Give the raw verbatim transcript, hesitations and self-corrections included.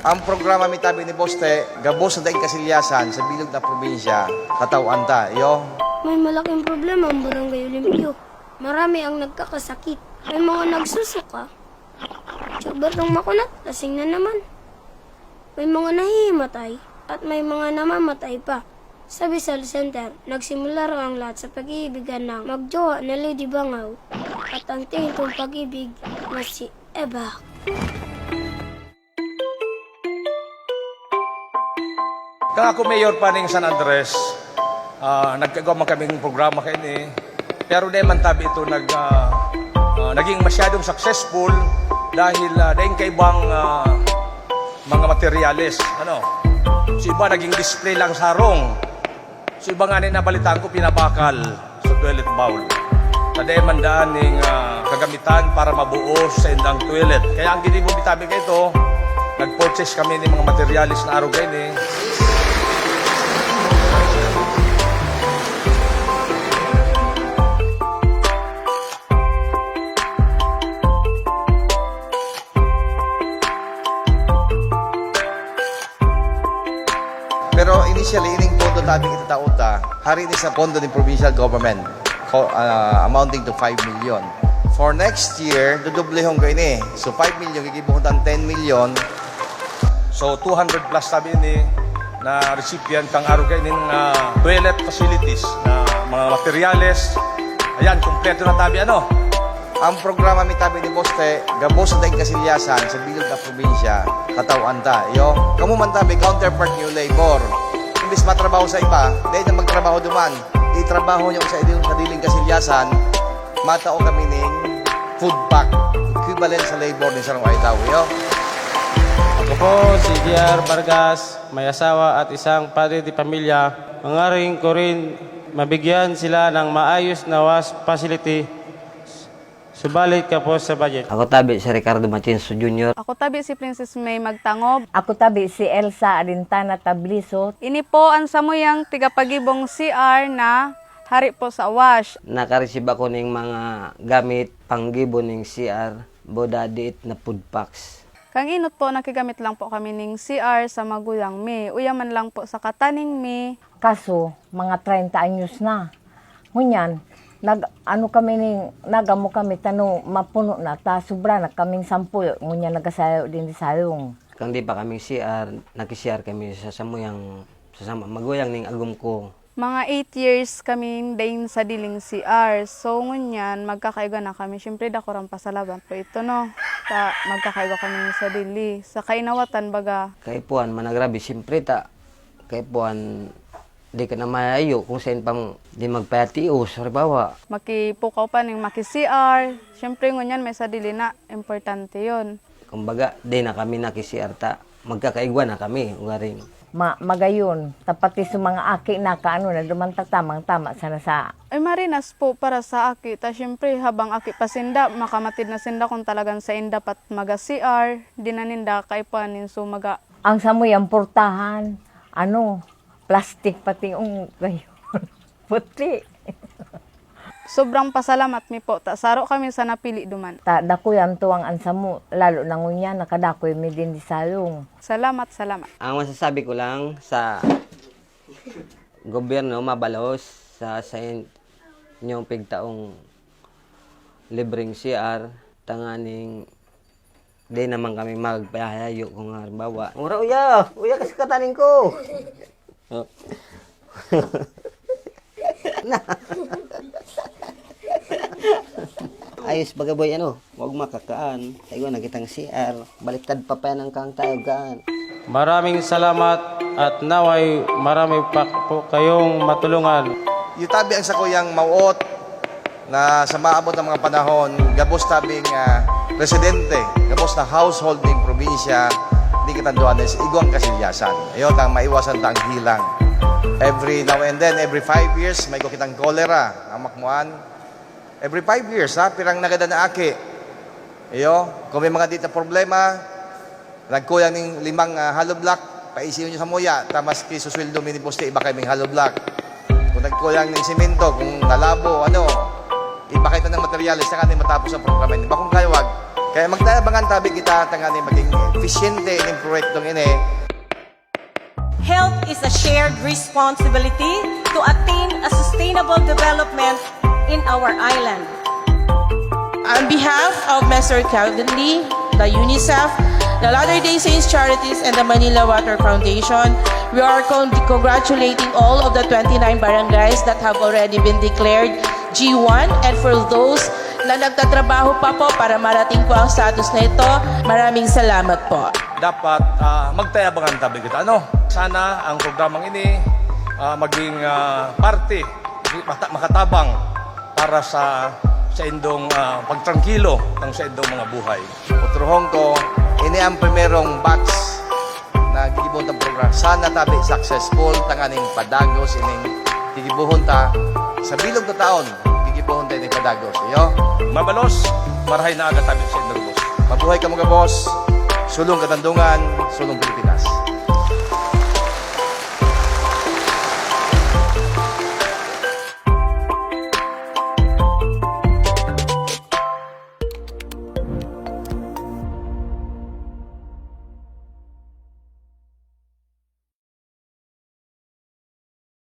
Ang programa mi tabi ni Boste, gabos na daing kasilyasan sa bilog na probinsya, katawan ta, iyo. May malaking problema ang Barangay Olimpio. Marami ang nagkakasakit. May mga nagsusuka. Siya barong makunat, lasing na naman. May mga nahihimatay at may mga namamatay pa. Sa Rizal Center, nagsimula raw ang lahat sa pag-iibigan ng magjowa na Lady Bangaw at ang tingin kong pag-ibig na si Eva. Kang ako mayor pa ning San Andres, ah, nagkagawa man kaming programa kaini, pero di man tabi ito nag, ah, ah, naging masyadong successful dahil, ah, daing kaibang, ah, mga materyales, ano. So, iba naging display lang sa harong. So, iba nga ni nabalitaan ko, pinabakal sa toilet bowl. Sa di man daan ning, ah, kagamitan para mabuo sa indang toilet. Kaya ang ginibo mi tabi kaito, nag-purchase kami ning mga materyales na arog ini. Pero initially, ining pondo tabi itatao ta, hari ni sa pondo ni provincial government, co-, ah, amounting to five million. For next year, dudublehon ko ini. So, five million, gigibohon tan ten million. So, two hundred plus tabi ini na recipient kang arog kaining, ah, toilet facilities na mga materyales. Ayan, kumpleto na tabi, ano? Ang programa mi tabi ni Boste, gabos na daing kasilyasan sa bilog na probinsya, katawan ta, iyo. Kamo man tabi, counterpart niyo labor. Imbis matrabaho sa iba, dahil na magtrabaho duman, itrabaho niyo sa inyong sadiling kasilyasan, matao kami ning food pack, equivalent sa labor ni sarong ay tawo, iyo. Ako po si J R Vargas, may asawa at isang padre de pamilya. Mangaring ko rin mabigyan sila ng maayos na wash facility. Subalit ka po sa budget. Ako tabi si Ricardo Matienzo Junior. Ako tabi si Princess May Magtangob. Ako tabi si Elsa Alintana Tabliso. Ini po ang samuyang tigapagibong C R na hari po sa wash. Nakareceive ako ning mga gamit panggibo ning C R, boda diit na food packs. Kang inot po, nakigamit lang po kami ning C R sa maguyang mi. Uya man lang po sa kataning mi. Kaso, mga treinta anyos na. Ngunyan, nag-ano kami ning, nagamo kami tano mapuno na, ta sobra na kaming sampol, ngunyan nagasayo din di sayong. Kang di pa kami C R, naki-C R kami sa samuyang, sa sama, maguyang ning agom ko. Mga eight years kami daing sadiling C R. So, ngunyan, magkakaigwa na kami. Siyempre, dako rang pasalamat po ito, no? Ta, magkakaigwa kami sa dili. Sa kainawatan, baga. Kaipuhan, managrabe, siyempre, ta, kaipuhan, di ka na mayayo kung sain pang di magpayatios, halimbawa. Makipukaw pa ning maki-C R. Siyempre, ngunyan, may sadili na. Importante yon. Kumbaga, di na kami naki-C R ta. Magkakaigwa na kami, ugaring. Ma-, magayon, ta pati sa mga aki na kaano na duman ta tamang-tama sana sa. Ay, marinas po para sa aki. Ta, siyempre, habang aki pa sinda, makamatid na sinda kung talagang sain dapat maga-C R, di na ninda kaipuhan nin sumaga. Ang samoy, ang portahan, ano, plastic pati yung gayon. Puti. Sobrang pasalamat mi po ta saro kami sa napili duman. Ta dakuyan tuwang an samo, lalo na ngunyan nakadakuy mi din di salong. Salamat, salamat. Ang masasabi ko lang sa gobyerno, mabalos sa, sa in-, inyong pigtaong libreng C R, tanganing di naman kami magpahayayo kung halimbawa, "Ura, uya! Uya, kasi kataning ko!" Oh. Ayos baga, boy, ano? Huwag makakaan. Kaigo na kitang C R. Baliktad pa pa yan ang kang tayo, gaan. Maraming salamat at naway marami pa po kayong matulungan. Yu tabi ang sakuyang mawot na sa maabot na mga panahon, gabos tabing, ah, residente, gabos na household ning probinsya, di kita duanes igwang kasilyasan. Ayo, tang maiwasan tang hilang. Every now and then, every five years, may ko kitang cholera, ang makmuan. Every five years, ha, pirang nagadan na aki. Iyo, kung may mga di ta problema, nagkuyang ning limang, ah, hollow block, paisiyon nyo sa muya, ta maski susweldo mi ni poste, iba kaming hollow block. Kung nagkuyang ning simento, kung nalabo, ano, iba kayo ng materyales, saka ni matapos ang programa ini. Bakong kayawag, Kaya magtayabangan tabi kita tanganing maging efisyente ining proyektong ini. Health is a shared responsibility to attain a sustainable development in our island. On behalf of Mister Calvin Lee, the UNICEF, the Latter-day Saints Charities, and the Manila Water Foundation, we are con- congratulating all of the twenty-nine barangays that have already been declared G one, and for those na nagtatrabaho pa po para marating po ang status na ito, maraming salamat po. Dapat uh, magtayabangan tabi kita. Ano? Sana ang programang ini uh, maging uh, parte, makatabang para sa sa indong uh, pagtrangkilo ng sa indong mga buhay. Utrohon ko, ini ang primerong batch na gigibuhon tang programa. Sana tabi successful tanganing padagos ining gigibuhon ta sa bilog na taon. Gigibuhon ta ining padagos. Iyo? Mabalos, marahay na aga tabi sa inyo, boss. Mabuhay kamo, boss. Sulong Katandungan, Sulong Pilipinas.